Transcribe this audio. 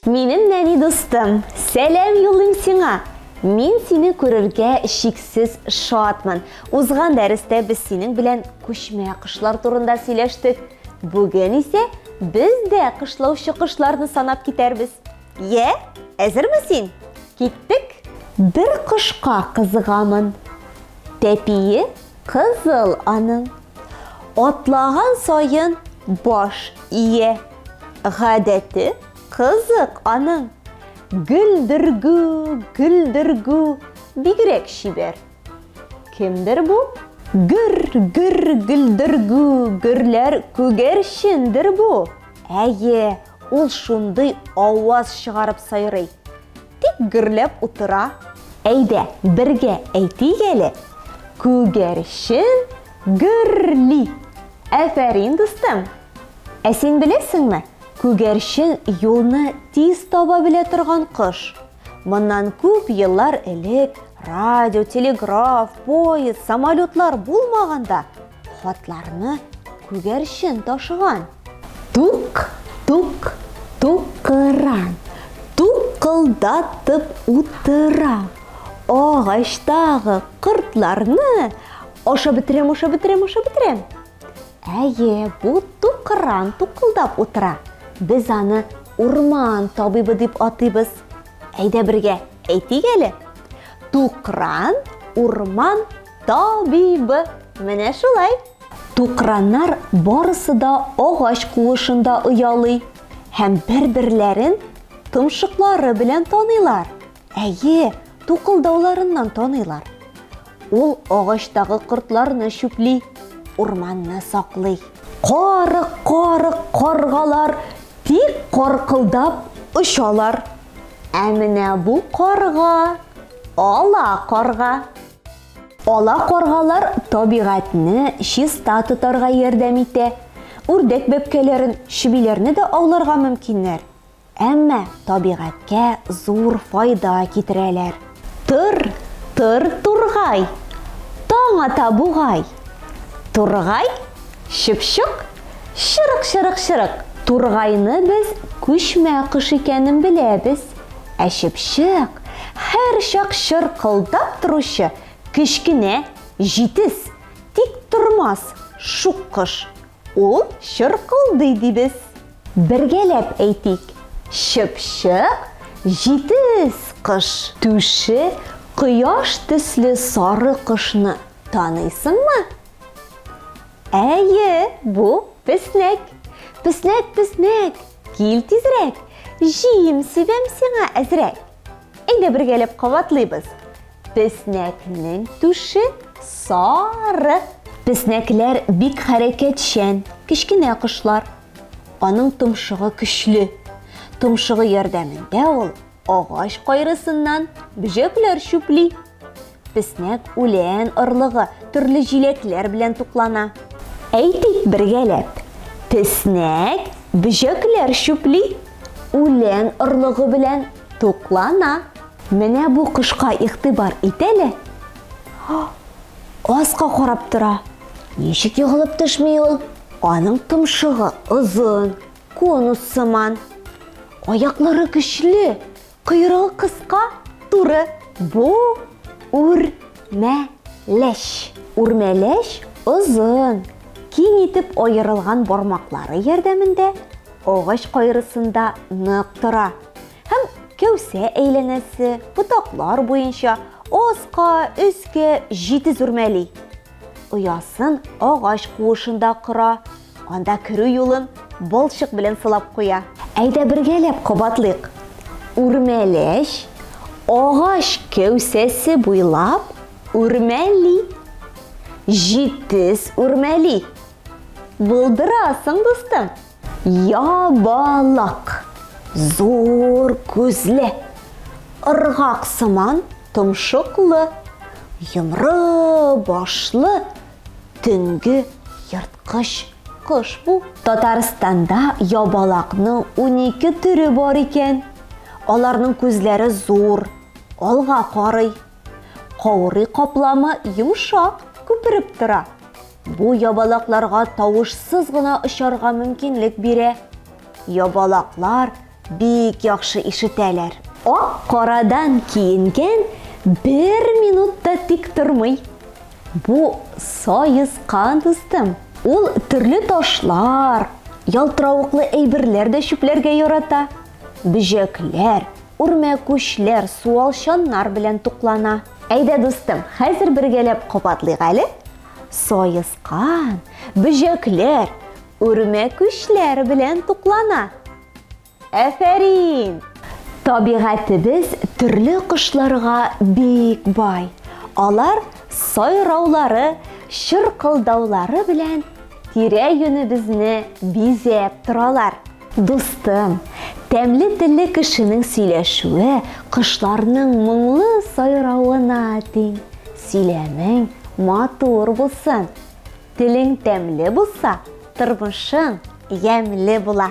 Минем нәни дустым, сәлам юллыйм сиңа! Мин сине күрергә чиксез шатмын. Узган дәрестә без синең белән күчмә кошлар турында сөйләштек. Бүген исә без дә кышлаучы кошларны санап китәрбез. Йә, әзерме син? Киттек! Бер кошка кызыгамын. Тәпие кызыл аның. Атлаган саен баш ия. Гадәте кызык аның. Гөлдергү, гөлдергү, бигрәк чибәр. Кемдер бу? Гөр, гөр, гөлдергү, гөрләр күгәрчендер бу. Әйе, ул шундый аваз чыгарып сайрый. Тик гөрләп утыра. Әйдә, бергә әйтик әле. Күгәрчен гөрли. Афәрин, дустым! Ә син беләсеңме, күгәрчен юлны тиз таба белә торган кош. Моннан күп еллар элек радио, телеграф, поезд, самолетлар булмаганда, хатларны күгәрчен ташыган. Тук, тук, тукыран, тукылдатып утыра. Агачтагы кортларны ашап бетерәм, ашап бетерәм, ашап бетерәм. Әйе, бу тукыран тукылдап утыра. Без аны урман табибы дип атыйбыз. Әйдә бергә әйтик әле. Тукран урман табибы. Менә шулай. Тукраннар барысы да агач куышында оялый һәм бер-берләрен томшыклары белән таныйлар. Әйе, тукылдауларыннан таныйлар. Ул агачтагы кортларны чүпли, урманны саклый. Карык-карык каргалар тик каркылдап очалар. Ә менә бу карга, ала карга. Ала каргалар табигатьне чиста тотарга ярдәм итә. Үрдәк бәбкәләрен, чебиләрне дә ауларга мөмкиннәр. Әмма табигатькә зур файда китерәләр. Тор, тор, тургай, таң ата бугай. Тургай, чыпчык, чырык-чырык-чырык. Тургайны без күчмә кош икәнен беләбез. Ә чыпчык, һәрчак чыркылдап торучы кечкенә, җитез, тик тормас, шук кош. Ул чыркылдый дибез. Бергәләп әйтик, чыпчык, җитез кош. Түше кояш төсле сары кошны таныйсыңмы? Әйе, бу песнәк. Песнәк, песнәк, кил тизрәк, җим сибәм сиңа әзрәк. Әйдә бергәләп кабатлыйбыз. Песнәкнең түше сары. Песнәкләр бик хәрәкәтчән, кечкенә кошлар. Аның томшыгы көчле. Томшыгы ярдәмендә ул агач кайрысыннан бөҗәкләр чүпли. Песнәк үлән орлыгы, төрле җиләкләр белән туклана. Әйтик бергәләп. Песнәк бөҗәкләр чүпли, үлән орлыгы белән туклана. Менә бу кошка игътибар ит әле. Аска карап тора. Ничек егылып төшми ул? Аның томшыгы озын, конус сыман. Аяклары көчле, койрыгы кыска, туры. Бу үрмәләч. Үрмәләч озын, киң итеп аерылган бармаклары ярдәмендә агач кайрысында нык тора. Һәм кәүсә әйләнәсе, ботаклар буенча аска, өскә җитез үрмәли. Оясын агач куышында кора, анда керү юлын балчык белән сылап куя. Әйдә бергәләп кабатлыйк. Үрмәләч агач кәүсәсе буйлап үрмәли. Җитез үрмәли. Булдырасың, дустым. Ябалак. Зур күзле. Ыргак сыман томшыклы. Йомры башлы төнге ерткыч кош бу. Татарстанда ябалакның 12 төре бар икән. Аларның күзләре зур, алга карый. Каурый капламы йомшак, күпереп тора. Бу ябалакларга тавышсыз гына очарга мөмкинлек бирә. Ябалаклар бик яхшы ишетәләр. Ак карадан киенгән бер минут та тик тормый. Бу саескан, дустым. Ул төрле ташлар, ялтыравыклы әйберләр дә чүпләргә ярата. Бөҗәкләр, үрмәкүчләр, суалчаннар белән туклана. Әйдә, дустым, хәзер бергәләп кабатлыйк әле. Саескан, бөҗәкләр, үрмәкүчләр белән туклана. Әфәрин! Табигатебез төрле кошларга бик бай. Алар сайраулары, чыркылдаулары белән тирә-юнебезне бизәп торалар. Дустым, тәмле телле кешенең сөйләшүе кошларның моңлы сайравына тиң. Сөйләмең матур булсын. Телең тәмле булса, тормышың ямьле була.